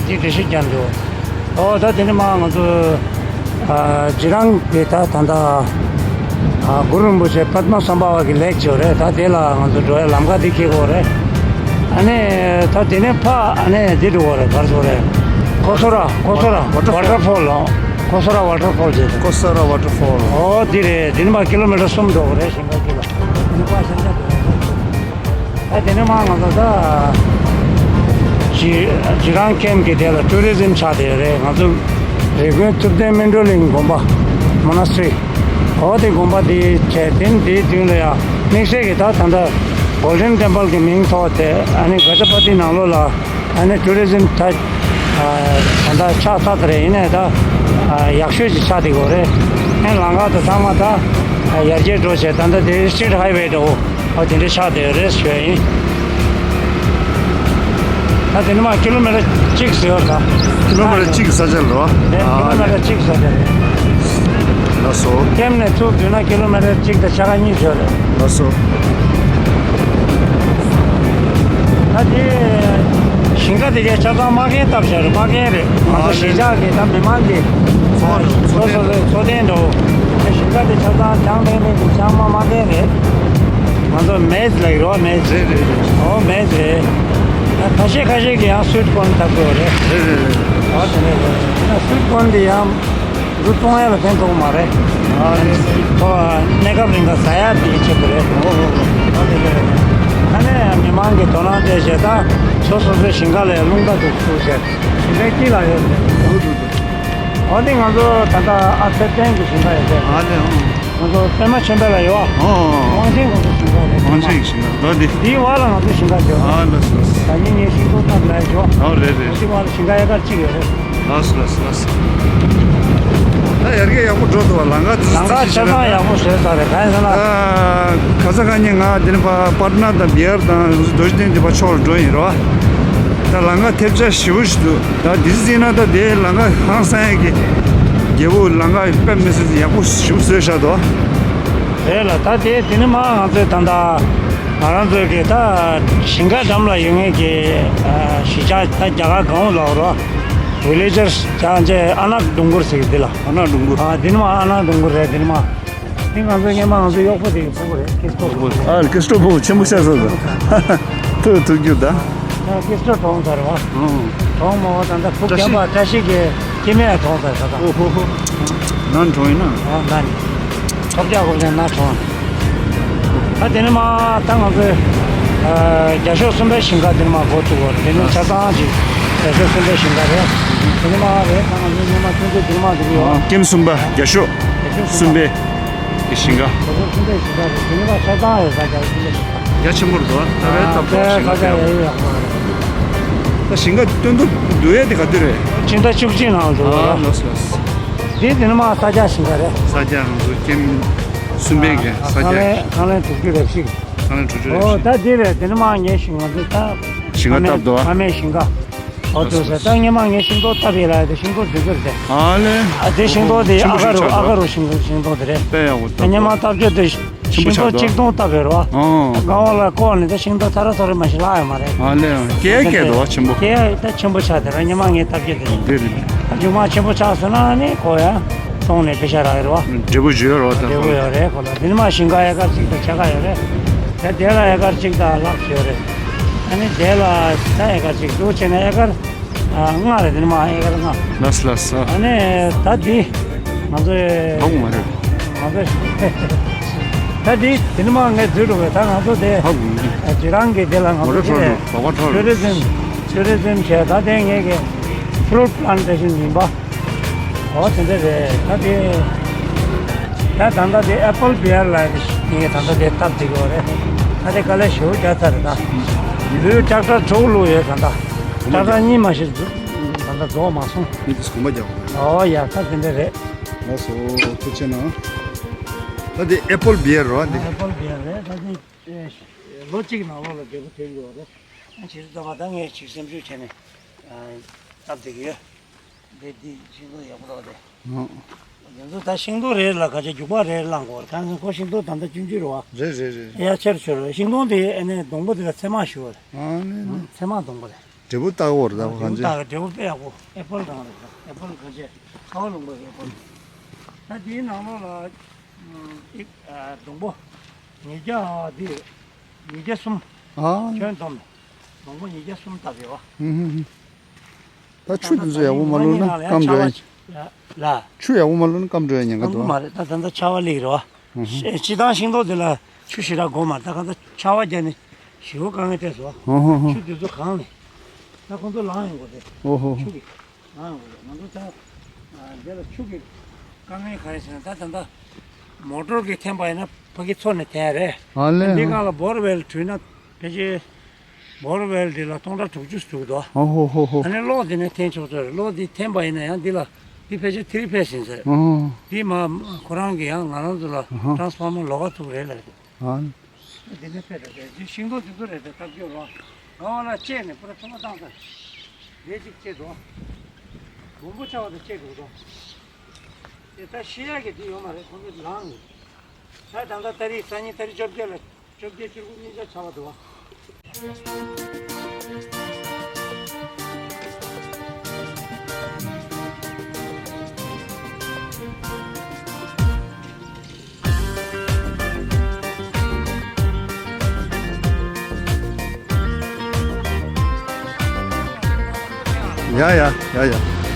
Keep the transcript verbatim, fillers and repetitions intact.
ཅིག་འགྲེལ་བཤད་རྒྱག་འདུག་ཨོ་ད་དེ་ནི་མ་ང་ཚོ་ཨ་ཇི་རང་གི་ད་ད་ད་ཨ་གུ་རུ་རིན་པོ་ཆེ་པདྨ་སམ་བྷ་ཝ་གི་ལེགས་ཅོ་རེད། ད་དེ་ལ་ང་ཚོ་འགྲོ་ཡ་ལམ་ཁ་འདི་འཁེལ་དགོས་རེད། ཨ་ནི་ད་དེ་ནི་ཕ་ཨ་ནི་འདི་འགྲོ་དགོས་རེད། གར་སོ་རེད། ཀོ་སོ་ར་ཀོ་སོ་ར་ཝ་ཊར་ཕོལ་ལ། ཀོ་སོ་ར་ཝ་ཊར་ཕོལ་ཟེར། ཀོ་སོ་ར་ཝ་ཊར་ཕོལ། ཨོ་འདི་རེད། དེ་ནི་མ་ཀི་ལོ་མི་ཊར་གསུམ་འགྲོ་དགོས་རེད། ཞིང་ཁ་འདི་ལ་ནི་པ་ཞིང་ཁ་འདི་རེད། ཨ་དེ་ནས་མ་ང་ཚོ་ད་ཇི་ཇི་རང་ཁེམ་གི་དེ་ལ་ཊུ་རི་ཛིམ་ཆགས་བསྡད་ཡོད་རེད། ང་ཚོ་རི་ཀོན་ཐུབ་བསྟན་སྨིན་གྲོལ་གླིང་དགོན་པ་མོ་ན་སི་ཊི་རི། འོ་དེ་དགོན་པ་དེ་བྱས་དེ་དེའི་མདུན་ལ་ཡ་དམིགས་བསལ་གྱི་ད་ད་ལྟ་གོལ་ཌེན་ཊེམ་པལ་གི་མིང་ཐོགས་ཏེ་ཨ་ནི་ག་ཇ་པ་ཏི་ནང་ལོགས་ལ་ཨ་ནི་ཊུ་རི་ཛིམ་ད་ད་ལྟ་ཆགས་ཚར་ད་རེད། ཡིན་ནའི་ད་ཡག་ཤོས་ཅིག་ཆགས་བསྡད་ཡོད་རེད། ཨ་ནི་ལམ་ཁ་དང་ཚང་མ་ད་ཡར་རྒྱས་འགྲོ་བྱས་ད་ལྟ་དེ་སི་ཊེཊ་ཧའི་ཝེ་འདྲ་བོ། ཨོ་དེ་འདྲ་ཆགས་བསྡད་ཡོད་རེད་ཞུ་ཡ་ཡིན། ད་དེ་ནི་མ་ཀི་ལོ་མི་ཊར་གཅིག་ཟེར་བ་ད། ཀི་ལོ་མི་ཊར་གཅིག་གི་ས་ཆ་ལ་བ། ཨེ་ཀི་ལོ་མི་ཊར་གཅིག་ས་ཆ་རེད། ལགས་སོ། ཀེམ་ནས་ཚུར་བསྡུས་ན་ཀི་ལོ་མི་ཊར་གཅིག་དང་ཕྱེད་ཀ་གཉིས་ཡོད་རེད། ལགས་སོ། ད་དེ་ཞིང་ཁ་དེ་གའི་ཆ་ཚང་མ་རྒན་བཏབ་བཞག་རེད། མ་རྒན་རེད། ང་ཚོ་གཞིས་ཆགས་ཀྱི་ད་མི་མང་གི་ཚོ་སོ་སོའི་འཚོ་རྟེན་འདྲ་བོ། ཞིང་ཁ་དེ་ཆ་ཚང་བྱང་ཐེངས་ཐེངས་ཀྱི་ཆང་མ་མ་བསྟན་རེད། ང་ཚོ་མེ་ཛི་ལབ་ཀྱི་རེད་བ། མེ་ཛི། རེད་རེད་རེད། ཨོ་མེ་ཛི་རེད། ཁ་ཤས་ཁ་ཤས་ཀྱིས་ཡང་སུའིཊ་ཀོན་བཏབ་ཀྱི་ཡོད་རེད། རེད་རེད་རེད། ཨོ་དེ་འདྲ་རེད། ཡིན་ན་སུའིཊ་ཀོན་དེ་ཡང་འབྲུ་བཙོང་ཡ་ལ་ཕན་ཐོགས་མ་རེད། ཨ་རེད་རེད། ཁོ་གནས་སྐབས་རིང་ག་ཟ་ཡ་དེ་གི་ཆེད་དུ་རེད། ཨོ་ཨོ་ཨོ། ཨོ་དེ་འདྲ་རེད། ཨ་ནི་མི་མང་གིས་དོ་སྣང་སྤྲད་བྱས་ད་སོ་སོ་སོའི་ཞིང་ཁ་ལ་རླུང་རྟ་འདུག་ཐུག་བྱས་ཞིང་ཁའི་དཀྱིལ་ལ་ཡོད་རེད། འདུག་འདུག་འདུག་ཨོ་དེ་ང་ཚོ་ད་ལྟ་ཨ་ཚེ་བརྟན་གྱི་ཞིང་ཁ་ཡོད་རེད། ཨ་ལེ་ཨང་། ང་ཚོ་པད་མ་ཆོས་འཕེལ་ལ་ཡོད་ཨ། ཨང་ཨང་། དབང་ཆེན་ང་ཚོ་ཞིང་ཁ་རེད། དབང་ཆེན་གྱི་ཞིང་ཁ་ལོ་འདི། འདིའི་བར་ལ་ང་ཚོ་ཞིང་ཁ་ཡོད་ཨ། ཨ་ལགས་སོ་ལགས་སོ། ད་ཉིན་ངས་ཤིང་ཏོག་བཏབ་ལ་ཡོད་ཨ། རེད་རེད། འདི་བར་ལ་ཞིང་ཁ་ཨེ་ཀར་གཅིག་ཡོད་རེད། ལགས་སོ་ལགས་སོ་ལགས་སོ། ད་ཡར་རྒྱས་ཡག་པོ་འགྲོ་འདུག་བ། ལམ་ཁ་ལམ་ཁ་ཆ་ཚང་ཡག་པོ་བཟོས་ཚར་རེད། གང་ཡིན་ཟེར་ན། ཨ། ཁ་སང་ཁ་ཉིན་ང་འདི་ནས་ཕར་པཊ་ན་དང་བི་ཧར་དང་རྡོ་རྗེ་གདན་འདི་པར་ཕྱོགས་ལ་འགྲོ་ཡིན་རོ། ད་ལམ་ཁ་ཐེབས་ཆག་ཞེ་པོ་ཞིག་འདུག་ད་འདི་ཚོ་བརྩིས་ན་ད་དེའི་ལམ་ཁ་ཧང་སང་ཡག་གི་རྒྱལ་པོ་ལམ་ཁ་དཔེ་མི་སྲིད་ཡག་པོ་ཞེ་པོ་བཟོས་བཞག་འདུག་རེད་ལ། ད་དེ་དེ་ནི་མ་ང་ཚོའི་ད་ལྟ་ང་རང་ཚོའི་གི་ད་ཞིང་ཁ་འགྲམ་ལ་ཡོད་མཁན་གྱི་ཨ་གཞིས་ཆགས་ད་རྒྱ་གར་གང་འོག་ལ་འོ་རོ། ཝི་ལེ་ཇར་ཅང་ཅེ་ཨ་ནག་སྡོང་གུར་ཟེར་གི་འདི་ལ། ཨ་ནག་སྡོང་གུར། ཨ་འདི་ནི་མ་ཨ་ནག་སྡོང་གུར་རེད། འདི་ནི་མ། འདི་ང་ཚོའི་སྔོན་མ་ང་ཚོའི་གཡོག་པོ་དེ་གི་ཕྲུ་གུ་རེད། ཁེ་སི་ཏོ་ཕྲུ་གུ། ཨ་ཁེ་སི་ཏོ་ཕྲུ་གུ་ཆེན་པོ་ཤར་སོང་ཟེར། ཐུག་ཐུག་རྒྱུ་ད། ཨ་ཁེ་སི་ཏོ་གྲོངས་ཚར་བ། ཨང་། གྲོངས་མ་བ་ད་ལྟ་ཕུག་བཀྲ་རྒྱབ་པ་བཀྲ་ཤིས་ཀྱི་སྐྱེ་དམན་གྲོངས་ཚར་ད་ལྟ། ཨོ་ཧོ་ཧོ། ནང་གྲོངས་ཡིན་ན། ཨ་ན་ནི། ཐོབ་རྒྱག་དགོས་ནས་ན་གྲོངས། ད་དེ་ནི་མ་ད་ང་ཚོའི་ཨ་རྒྱ་ཤོག་གསུམ་པའི་ཞིང་ཁ་དེ་ནི་མ་འགོ་བཙུགས་པ་རེད། དེ་ནི་ཆ་ཚང་ཅིག་རྒྱ་ཤོག་གསུམ་པའི་ཞིང་ཁ་རེད། དེ་ནི་མ་རེད། ད་ང་ཚོའི་སྔོན་མ་ཁྱོད་ཚོའི་དེ་ནི་མ་དེ་ནི་ཡོད། ཨ་ཀེམ་གསུམ་པ་རྒྱ་ཤོག་རྒྱ་ཤོག་གསུམ་པའི་གི་ཞིང་ཁ། རྒྱ་ཤོག་གསུམ་པའི་ཞིང་ཁ་རེད། དེ་ནི་མ་ཆ་ཚང་ཡོད་ས་རྒྱ་ཤོག་གསུམ་པའི་ཞིང་ཁ། རྒྱ་ཆེན་པོ་རེད་འདུག་ད་རེད་ད་པོ་ཞིང་ཁ་དེ། ད་ཞིང་ཁ་སྟོན་ཐུབ་འདུག་ཡ་དེ་ག་དུས་རེད། སྤྱི་ཟླ་བཅུ་གཅིག་ནང་འདུག་ཨ་ལགས་སོ་ལགས་སོ། འདི་དེ་ནི་མ་ས་སྐྱ་ཞིང་ཁ་རེད། ས་སྐྱ་ང་ཚོ་ཀེམ་གསུམ་པའི་གི་ས་སྐྱ། ཁང་ལན་ཁང་ལན་དྲུག་ཅུ་རེ་གཅིག་ཁང་ལན་དྲུག་ཅུ་རེ་གཅིག་ཨོ་ད་འདི་རེད། དེ་ནི་མ་ངའི་ཞིང་ང་ཚོ་ད་ཞིང་ཁ་བཏབ་འདུག་ཨ། ཕ་མའི་ཞིང་ཁ། ཨོ་ལགས་སོ་དུ་ཟེར། ལགས་སོ། ད་སྔོན་མ་ངས་ཤིང་ཏོག་བཏབ་ཡོད་ལ། དེ་ཤིང་ཏོག་འདི་གར་རེད། ཨ་ལེ། ཨ་དེ་ཤིང་ཏོག་དེ་ཨ་ཀ་རུ་ཨ་ཀ་རུ་ཤིང་ཤིང་ཏོག་དེ་རེད། དཔེ་ཡག་པོ་བཏབ་སྔོན་མ་འདུག་བཏབ་རྒྱུ་དེ། ཆེན་པོ་ཤིང་ཏོག་ཆགས་འདུག་ཨ། གཅིག་སྟོང་བཏབ་ཡོད་རེད་བ། ཨོ། སྒང་བ་ལ་བཀོག་ནས་ད་ཤིང་ཏོག་ཚར་ར་ཚར་ར་མ་ཞིག་ལྷག་ཡོད་མ་རེད། ཨ་ལེ། སྐྱེ་སྐྱེ་འདུག་བ་ཆེན་པོ། སྐྱེ་ད་ཆེན་པོ་ཆགས་དེ་ར་སྔོན་མ་ངས་བཏབ་རྒྱུ་དེ་རེད། འདི་རེད། ད་མཇུག་མ་ཆེན་པོ་ཆགས་སོང་ན་ནི་ཁོ་ཡང་སྟོང་ནས་པེ་ཤ་རག་ཡོད་རེད་བ། འབྲས་བུ་བརྗོད་རོགས་དང་། འབྲས་བུ་ཡོད་རེད་ཁོ་ལ། དེ་ནི་མ་ཞིང་ཁ་ཨེ་ཀར་གཅིག་དང་ཕྱེད་ཀ་ཡོད་རེད། ད་དེ་ལ་ཨེ་ཀར་གཅིག་དང་ལྷག་ཡོད་རེད། ཨ་ནི་དེ་ལ་ད་ཨེ་ཀར་གཅིག་འདུག་བྱས་ན་ཨེ་ཀར། ཨ་ལྔ་རེད། དེ་ནི་མ་ཨེ་ཀར་ལྔ། ལགས་ལགས་སོ། ཨ་ནི་ད་འདི་ང་ཚོའི་ཧ་གོ་མ་རེད། ང་ཚོའི་ད་འདི་དེ་ནི་མ་ངས་བརྗོད་འགྲོ་བས། ད་ང་ཚོ་དེ་ཧ་གོ་མི་འདུག་ཨ་ཇི་རང་གི་དེ་ལ་ང་མོ་ཚོ་ཊ་འཁྲོལ་དེ་འདུག་བ་བ་འཁྲོལ་ཊུ་རི་ཛིམ་ཊུ་རི་ཛིམ་བྱས། ད་དེ་ངས་གི་ཕུ་རུཊ་པ་ལན་ཊེ་ཤན་ཡིན་པ། ཨོ་དེ་འདྲ་རེད། ད་དེ་ད་ད་ལྟ་དེ་ཨེ་པལ་པི་ཡར་ལ་ངས་ད་ལྟ་དེ་བཏབ་བསྡད་ཀྱི་ཡོད་རེད། ད་དེ་དཀའ་ལས་ཞེ་པོ་རྒྱག་ཚར་རེད། ད་ལུས་ཀྲག་ཀྲག་གྲོགས་བླུགས་ཡོད། ད་ལྟ་ཀྲག་ཀྲག་གཉིས་མ་ཞིག་ད་ལྟ་རྫོགས་མ་སོང་། མི་དེ་གོམ་པ་རྒྱག་དགོས། ཨོ་ཡ་ད་དེ་འདྲ་རེད། ལགས་སོ། ཐུགས་རྗེ་གནང་། ད་དེ་ཨེ་པལ་པི་ཡར་རོ། ཨ་དེ་ཨེ་པལ་པི་ཡར་རེད། ད་དེ་ལོ་གཅིག་ནང་ལོགས་ལ་འབྲས་བུ་ཐོན་གྱི་ཡོད་རེད། ཨ་ཇི་ལྟར་ད་ང་ད་ངས་ཅིག་སེམས་ཤུགས་བྱས་ནས་བཏབ་བསྡད་ཀྱི་ཡོད། དེ་འདི་ཤིང་ཏོག་ཡག་པོ་རེད་དེ། ང་ཚོ་ད་ཤིང་ཏོག་རེད་ལ་ག་ཅིག་རྒྱུག་པ་རེད་བླངས་དགོས་རེད། གང་ཟེར་ཁོ་ཤིང་ཏོག་ད་ལྟ་ཆུང་ཆུང་རེད་བ། རེད་རེད་རེད། ཡ་ཆེར་ཆེར་རེད། ཤིང་སྡོང་དེ་ཨ་ནི་སྡོང་པོ་དེ་ལ་ཚེར་མ་ཞུ་བ་རེད། ཨ་ནི་ནི། ཚེར་མ་སྡོང་པོ་རེད། འབྲས་བུ་ལྟ་བོར་ད་གང་ཅི། འབྲས་བུ་ལྟ་བོ་འབྲས་བུ་དཔེ་ཡག་པོ། ཨེ་པལ་གང་རེད། ཨེ་པལ་གང་ཅི། ཁ་བ་ལུང་པའི་ཨེ་པལ། ད་དེའི་ནང་ལོགས་ལ་ཨ་སྡོང་པོ་ཉིས་བརྒྱ་འདི་ཉིས་བརྒྱ་གསུམ། ཨ། ཁྱོན་བསྡོམས་ནས་སྡོང་པོ་ཉིས་བརྒྱ་གསུམ་བཏབ་ཡོད་པ། ཧུམ་ཧུམ་ཧུམ། ད་ཆུ་དེ་ཚོ་ཡག་པོ་མ་བླུགས་ན་སྐམ་འགྲོ་ཡ། ལ། ཆུ་ཡག་པོ་མ་བླུགས་ན་སྐམ་འགྲོ་ཡ་ཉེན་ཁ་འདུག་ཨ། མ་རེད། ད་ད་ལྟ་ཆར་པ་སླེབས་རེད་པ། ཧུམ་ཧུམ། སྤྱིར་བཏང་ཤིང་ཏོག་དེ་ལ་ཆུ་ཞེ་དྲག་དགོས་མ་རེད། ད་གང་ལྟར་ཆར་པ་བརྒྱབ་ནས་ཞེ་པོ་དཀའ་ངལ་འཕྲད་སོང་། ཧུམ་ཧུམ་ཧུམ། ཆུ་དེ་ཚོ་གང་ནས། ད་ཁོང་ཚོ་ལངས་ཡོང་དགོས་རེད། ཨོ་ཧོ་ཧོ། ཆུ་གི། ལངས་ཡོང་དགོས་རེད། ང་ཚོ་ད་འདི་ལ་ཆུ་གི་དཀའ་ངལ་ག་རེ་ཟེར་ན། ད་ད་ལྟ་མོ་ཊོར་གི་འཐེན་པ་ཡིན་ན་ཕ་གི་མཚོ་ནས་འཐེན་ཡ་རེད། ཨ་ལས། འདི་སྒང་ལ་བོར་ཝེལ་བྲུས་ན་ཕལ་ཆེར་བོར་ཝེལ་འདི་ལ་སྟོང་ཕྲག་དྲུག་ཅུ་ཟེར་གྱི་འདུག་ཨ་ཧོ་ཧོ་ཧོ། ཨ་ནི་གློག་འདི་ནས་འཐེན་ཆོག་ཆོག་རེད། གློག་འདི་འཐེན་པ་ཡིན་ན་ཡང་འདི་ལ་འདི་ཕལ་ཆེར་ཐི་རི་ཕེ་སི་ཡིན་ཟེར། ཨ་ཧོ། འདི་མ་ཁོ་རང་གི་ཡང་ང་རང་ཚོ་ལ་ཨ་ཧོ་ཊ་རན་སི་ཕོར་མར་ལོགས་ཀ་ཐུག་རེད་ལབ། ཨ། འདི་ནས་ཕེབས་རེད། འདི་ཤིང་ཏོག་འདི་ཚོ་རེད་དེ་ཐབས་སྐྱོ་རོ། ང་བ་ལ་བཅད་ནས་པུ་ར་ཐུང་བ་བཏང་ས། ལས་ཅིག་བཅད་འགྲོ། མང་པོ་ཆགས་པ་དང་བཅད་འགྲོ་འགྲོ། དེ་ད་ཤི་ཡག་གི་དུས་ཡོད་མ་རེད། ཁོང་ཚོ་ལངས་ནས། ད་ད་ལྟ་ཏ་རིག་སང་ཉིན་ཏ་རིག་བཅོ་བརྒྱད་ལ་བཅོ་བརྒྱད་བཅུ་དགུ་ཉིན་ཆ་ཆགས་པ་འདུག་བ། ཡ་ཡ་ཡ་ཡ།